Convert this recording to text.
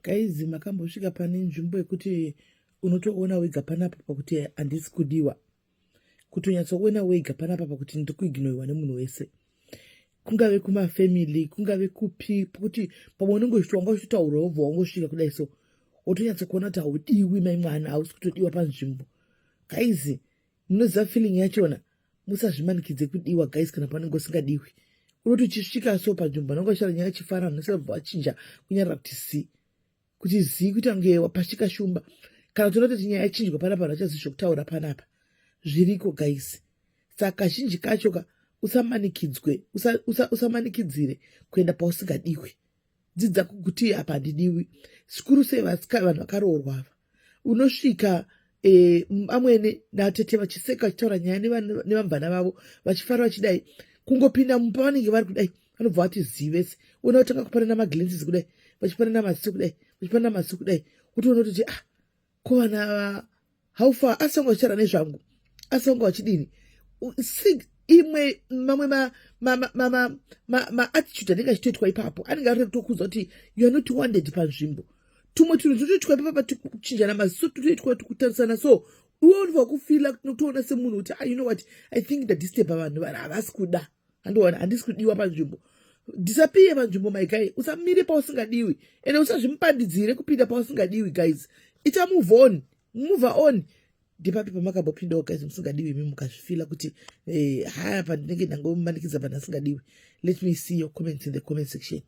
Guys, makambosvika pane nzvimbo yekuti unotoona wega panapa pakuti handisi kudiwa, kutonyatsoona wega panapa pakuti ndiri kuignoiwa nemunhu wese, kungave kumafamily, kungave kupi, pokuti pamwe unenge uchiti wanga uchitotaura, wobva wangosvika kudai so, wotonyatsokuona kuti haudiwi, mai mwana, hausi kutodiwa panzvimbo. Guys, munoziva feeling yachona. Musazvimanikidze kudiwa, guys. Kana panenge usingadiwi, unoti uchisvika so panzvimbo, vanenge vachitaura nyaya chifara, vanhu vachinja kunyarara kuti zi, kuti zii, kuita kunge pasvika shumba, kana kuti unototi nyaya yachinjwa panapa, vanhu vachazivi zvokutaura panapa. Zviriko, guys. Saka kazhinji kacho ka, usamanikidzwe, usamanikidzire kuenda pausingadiwi. Dzidza kuti apa handidiwi. Zvikuru sei vanhu vakaroorwa ava, unosvika amwene natete vachiseka, vachitaura nyaya nevamvana vavo, vachifara, vachidai. Kungopinda mumba vanenge vari kudai, vanobva vati zivese. Unotanga kupanana maglances kudai, vachipanana maziso kudai, vachipanana maziso kudai, utoona kutoti, "Ah, ko vana ava, how far? Asi vanga vachitaura nezvangu? Asi vanga vachidini?" Imwe mamwe maattitude anenge achitoitwa ipapo anenge ari kutokuudza kuti you are not wanted panzvimbo. Tumwe tunhu tutoitwa ipapa, kuchinjana maziso tutoitwa, kutarisana so, iwe unobva kufeela nokutoona semunhu kuti, "Ah, you know what, I think ndadisturba vanhu, vanhu havasi kuda, handiona, handisi kudiwa panzvimbo." Disappear panzvimbo, my guy. Usamire pausingadiwi, ende usazvimupandidzire kupinda pausingadiwi. Guys, ita move on, move on. Ndipapi pamakambopindawo, guys, musingadiwi imi, mukazvifeela kuti haya, pandinenge ndangomanikidza panhu asingadiwi? Let me see your comments in the comment section.